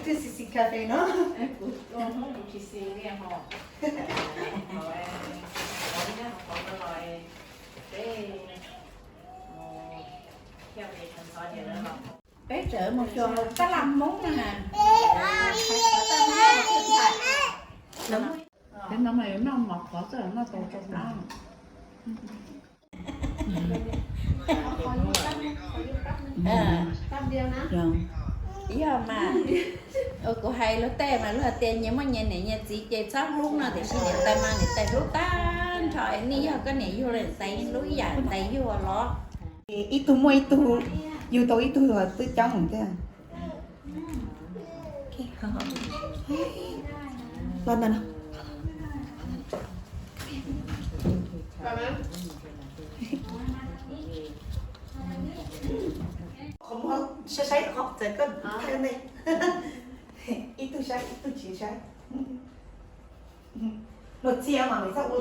Xis xis cà phê no. Kuv ua Hmoob kuv tsis xis li ho. Qhov ib qhov los peb thiaj li ntxov ces lawv los. Peb tseem mus xyuas tab laj Hmoob na. Peb no mas yuav noj mov qhov txawj noj tau tso plab. Yog mas, kuv hais luag tej mas luag tias nyias muaj nyias niam nyias txiv ces txhob hlub no, tiam sis niam tais mas niam tais hlub tag nrho, nej yog koj niam yug los niam tais hlub ib yam niam tais yug los. Ib tug muaj ib tug, yug tau ib tug los twb coob thiab. Los ntawm no. Qhov muag saib saib qhov txawm koj thaij nej. Ib tug saib ib tug tsis saib. Luag txhia mas txhob ua.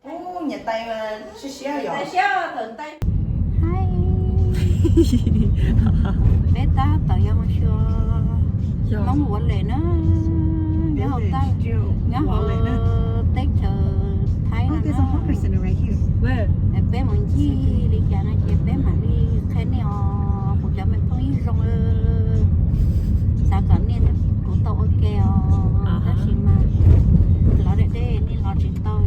Ub, niam tais mas siab siab yom. Hais, peb tab tom yuav mus xyuas Hmoob Uas Lem na, nyob hauv teb, nyob hauv teb chaws Thaib no na. Peb mus ncig li cas no ces peb mam li qhia nej os, kuv cov me phooj ywg zoo, xav kom nej kuv tau ua ke os, tab sis mas lov deb deb nej los tsis tau,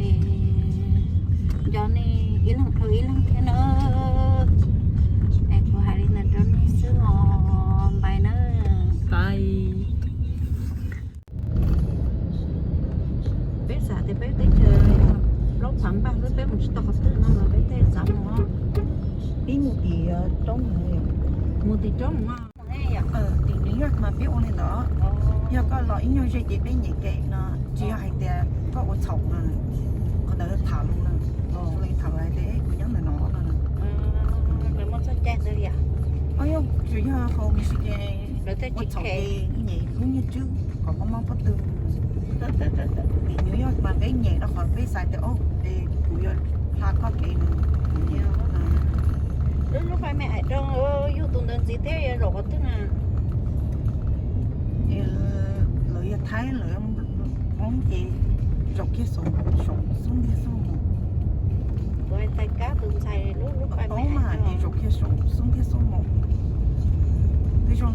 nco nej ib leeg dhau ib leeg thiab na. Es kuv hais li ntawd rau nej xwb os, bye na. Peb xav tias peb teb chaws plaub phav npaj xwb, peb mus tsis tau qhov twg no mas peb thiaj xav mus. Peb mus tim roob, mus tim roob mus. Tim New York mas peb ua li ntawd, yog koj los ib nyuag ze ces peb nyem kev no, tsis yog hais tias koj ua txhaum no, qhov ntawd tham lus no, tham lus hais tias kuv nyob ntawm no no. Tsis yog hauv Michigan ua txhaum ces nyem lub nyiaj tswb kom mob mob pob tw. Tim New York mas peb nyem rau qhov peb xav tias, o, es kuv yuav hla koj kev no. Lub lub fai me ais rau yug tus ntawd ntxiv thiab yuav zaum qhov twg na? Lawv yog Thaib lawv Hmoob ces zaum kiag saum xub ntiag xwb mus. Kuv hais tais kab tus ntxhais lub lub fai me ais mas es zaum kiag saum xub ntiag xwb mus. Peb zoo.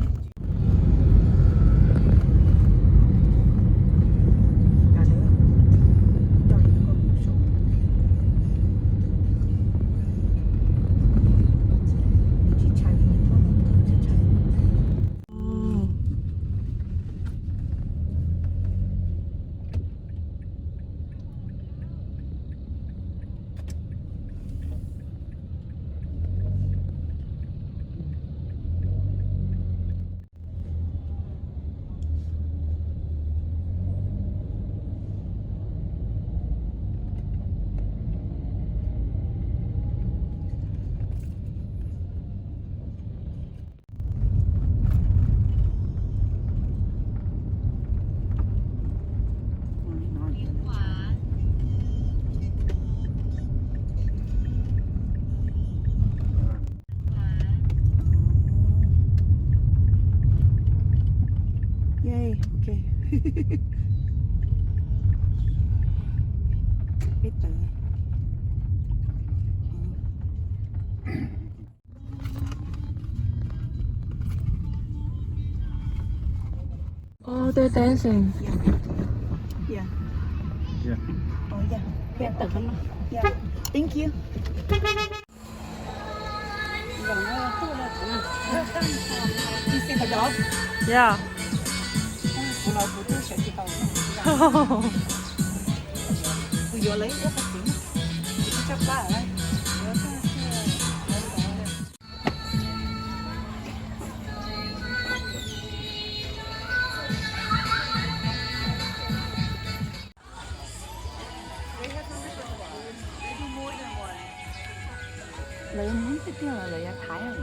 Yay, ok. Peb tawm. Oh, they're dancing. Yeah. Yeah. Oh, yeah. Yeah. Yeah. Thank you. You see the dog? Yeah. Kuv los kuv twb sawv tsis tau. Kuv yuav lawv ib lub qhov txwv, kuv twb tso plab lawm. Lawv yog Hmoob tiag tiag los lawv yog Thaib?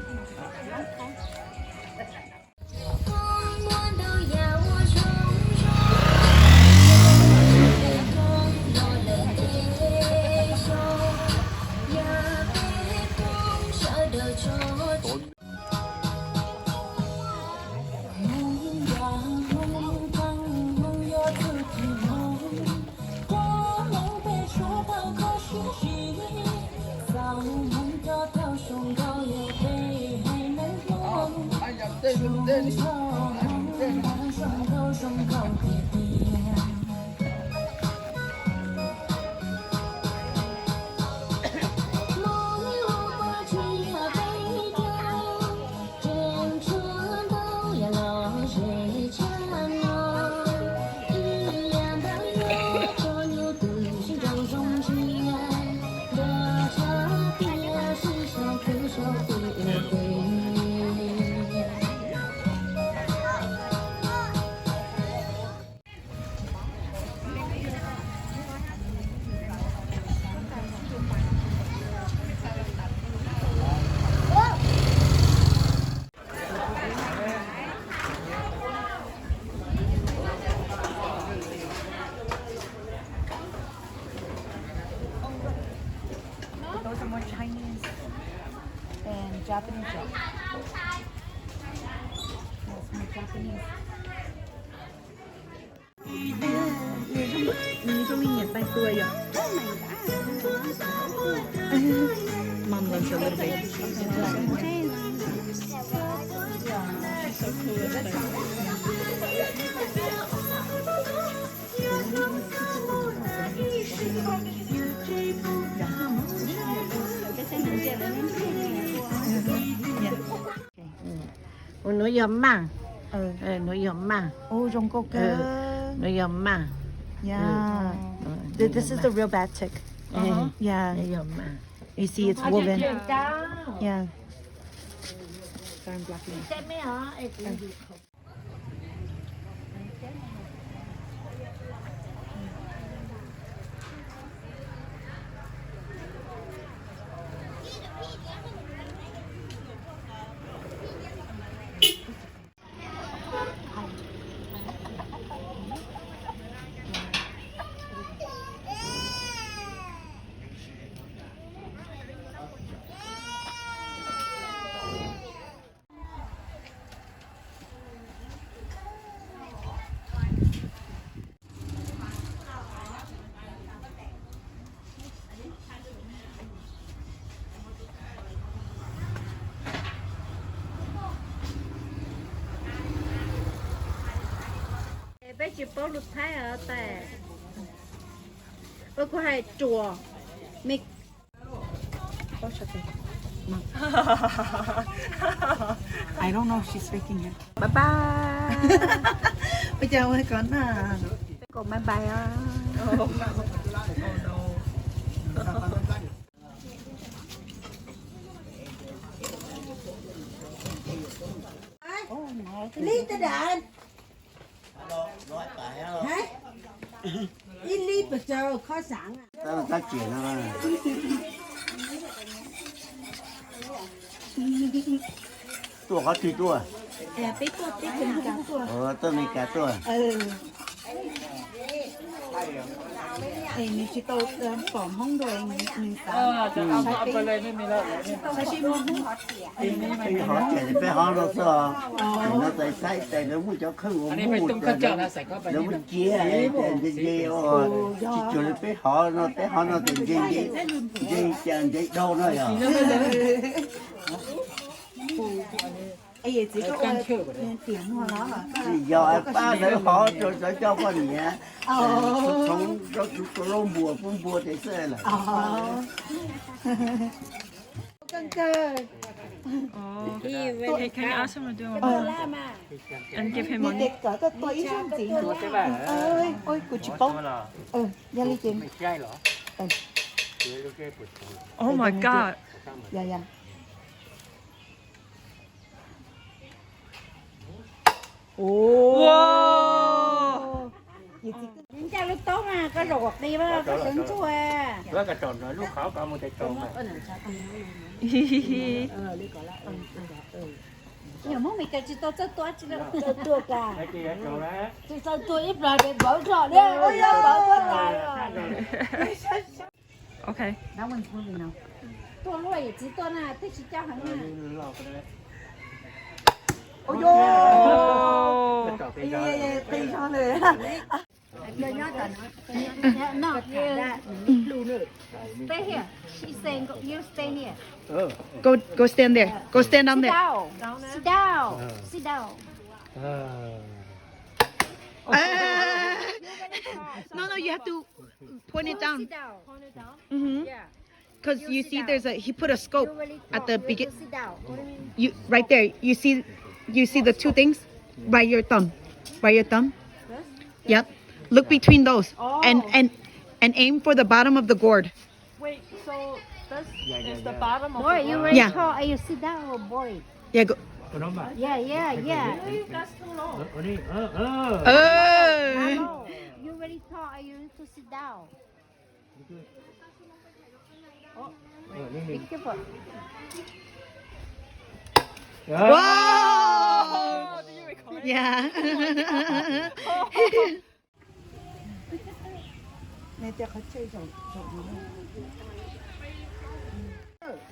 Those are more Chinese than Japanese yet. Yes, more Japanese. Nws zoo li niam tais tua yom. Mom loves a little baby. Ua, nuav yog maaj. Nuav yog maaj. Ua, zoo nkauj kawg. Nuav yog maaj. Yeah. This is the real batik. Yeah. Nuav yog maaj. You see, it's woven. Yeah. Peb tsis paub lus Thaib os tais. Ua, kuv hais ruam me. I don't know if she's faking it. Bye bye. Ua cas ua kom na. Kom bye bye os. Ib lib pes tsawg khob xav? Tab tab tsiam no. Tuaj qhov twg tuaj? Peb tuaj, peb tuaj Meskas tuaj. Tuaj Meskas tuaj. Es nws tsis tau pom Hmoob dua, nws xav saib peb, saib peb muaj Hmoob. Peb hov cem peb hov no xwb os. No tais saib tais lawv muaj cov kheej uas muaj, lawv muaj ciav, nce nce, tsis cuag li peb hov no, peb hov no tais nce nce, nce cas nce dhau no yog. Tsis yog, pab lawv hov rau cov coj poj niam, txhoov rau tus tua lub npua, pub npua tes xwb lawm. Hey, can you ask him to do one more? And give him money. Ua, kuv tsis paub. Yog li ces. Oh my God. Yog, yog. Wow. Ncaj lub toob mas koj zaum kom qis mas koj sawv ntsuag. Nyuam Hmoob Mes Kas tsis tau txawj tua tsi, txawj tua ib plag npawv rog, npawv rog. Ok. Tuaj lub yawm txiv tuaj na, twb tsis coj heev na. Stay here. She saying, you stay here. Go, go stand there. Go stand down there. Sit down. Sit down. Sit No, no, you have to point it down. Mm-hmm. Because you see, there's a, he put a scope at the beginning. You, right there. You see, you see the two things by your thumb, by your thumb. Yep. Look between those and and and aim for the bottom of the gourd. Wait, so this is the bottom of the gourd? Boy, you very tall. Are you sit down or boy? Yeah, go. Yeah, yeah, yeah. That's too low. Oh. Hello. You very tall. Are you to sit down? Whoa! Yeah.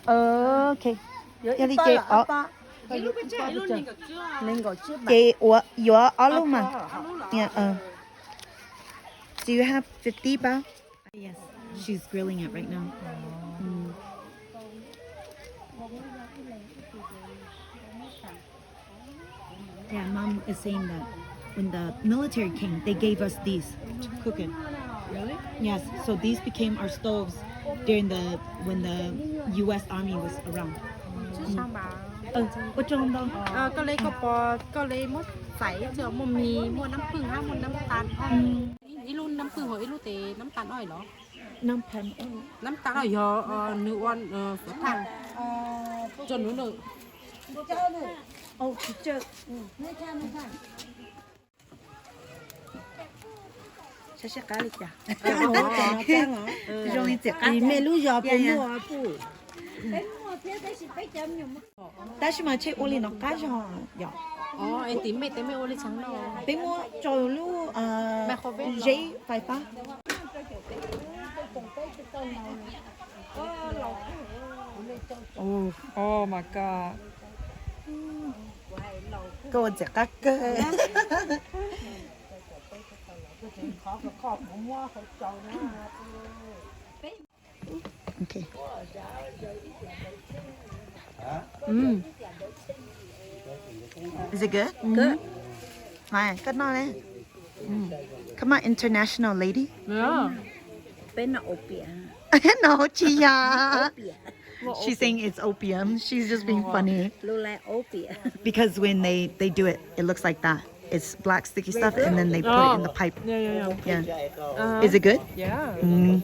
Okay. Yog li ces, ces ua yuav ob lub mas. Do you have fifty bao? Yes, she's grilling it right now. Yeah, mom is saying that when the military came, they gave us these to cook in. Really? Yes, so these became our stoves during the when the U S Army was around. Ua tsaug ntau. Koj li koj pom, koj li muab xaiv, muaj mis, muaj nab phwj hab muaj nab tas. Ib lub nab phwj hos ib lub tes nab tas oj los? Nab tas oj yog nws ua xov thaj rau nws na. Saib seb qab li cas. Zoo li txiv qab, mej lub zos puas muaj puj? Tab sis mas tseg ua li no qab zog yom. Peb muab rau lub zeb fais fab. Oh my God. Koj ua txiv qab kawg. Okay. Mm. Is it good? Good. Mai, koj noj ne. Mm. Come on, international lady. Yeah. Peb noj opium. No, tsis yog. Opium. She's saying it's opium. She's just being funny. Look like opium. Because when they, they do it, it looks like that. It's black sticky stuff, and then they put it in the pipe. Yeah, yeah, yeah. Yeah. Is it good? Yeah. Mm.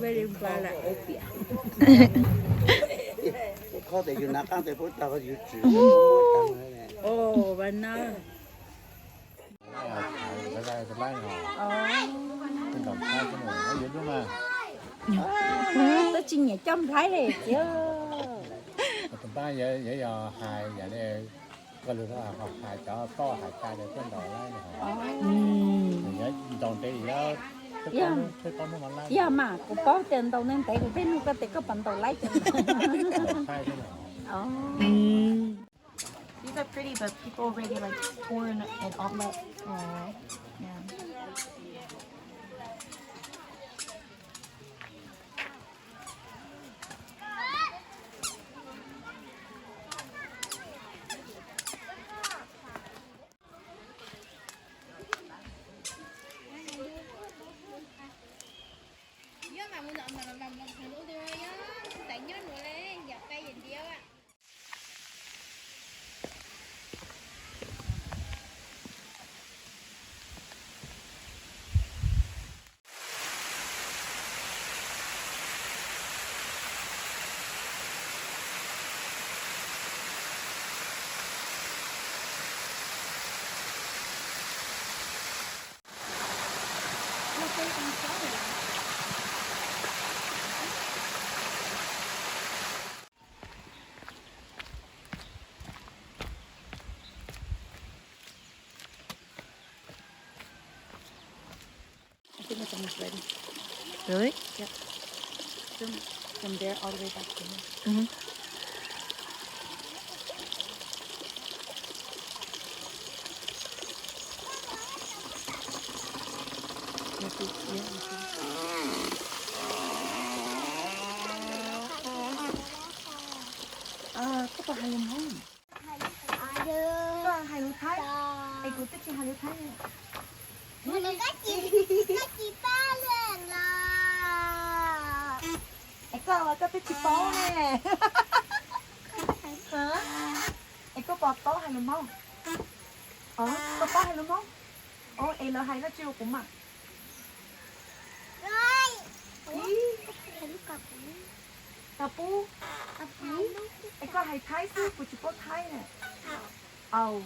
Very black like opium. Oh, banana. Twb tsis nyiam coj nplhaib li tiag. Tus npab yuav yog hais yam li koj lus hais cov toj hais cai tiaj ntaus laib. Ntaus ntev, yog mas kuv paub tias ntaus ntev ntev kuv pheej nug koj tias koj puas ntaus laib tiaj ntaus. These are pretty, but people really like torn and all that. Aw, yeah. I think it's almost ready. Really? Yep. From, from there all the way back to here. Mm-hmm. Let's see. Yeah, let's see. Ah, koj puas hais lus Hmoob? Koj hais lus Thaib, es kuv twb tsis hais lus Thaib li. Koj tsis paub lawm los. Es koj los koj twb tsis paub ne. Es koj puas paub hais lus Hmoob? Koj paub hais lus Hmoob? Es lawv hais dab tsi rau kuv mas? Ib, Koj pub. Es koj hais Thaib xwb, kuv tsis paub Thaib ne. Au.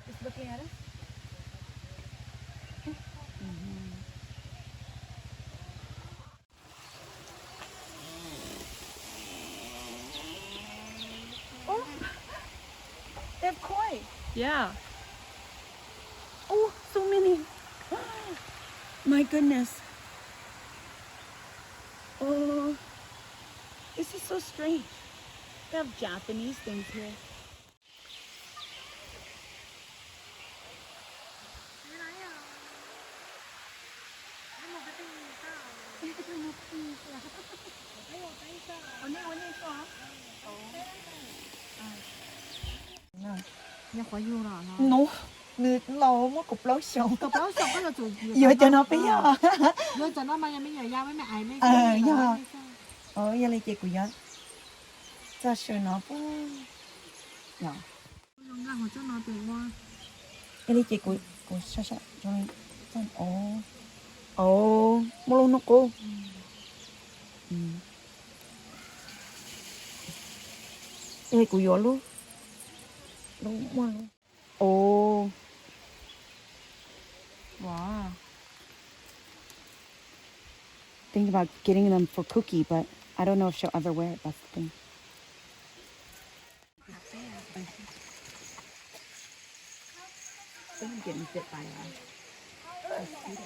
Just looking at us. Oh, they have koi. Yeah. Oh, so many. My goodness. Oh, this is so strange. They have Japanese things here. No, nws los muab kuv plaub xyoos. Yuav cov no peb yog. Yog. Yog li ces kuv yuav txog sw no puag. Yog li ces kuv, kuv saib saib, o, muaj lub hnub qub. Yog li kuv yuav lub, lub muaj lub, o. Wow. Thinking about getting them for Cookie, but I don't know if she'll ever wear it. That's the thing. I'm getting bit by a mosquito.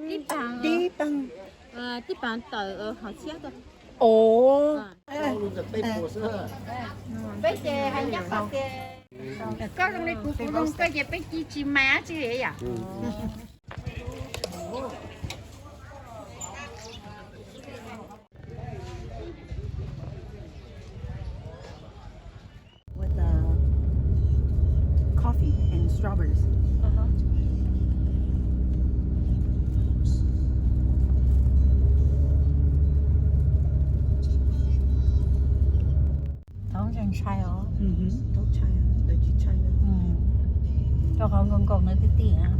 Tib pab, tib pab tawm hauv txhiab tuaj. Ov. Peb ces hais nyob qhov tias koj zoo li kuv, kuv zoo koj ces peb ci tsis mas tsi li yom. With the coffee and strawberries. Thaub ntshai os. Thaub ntshai, lawv tsis ntshai. Rau qhov nkaus nkaus no tiag tiag.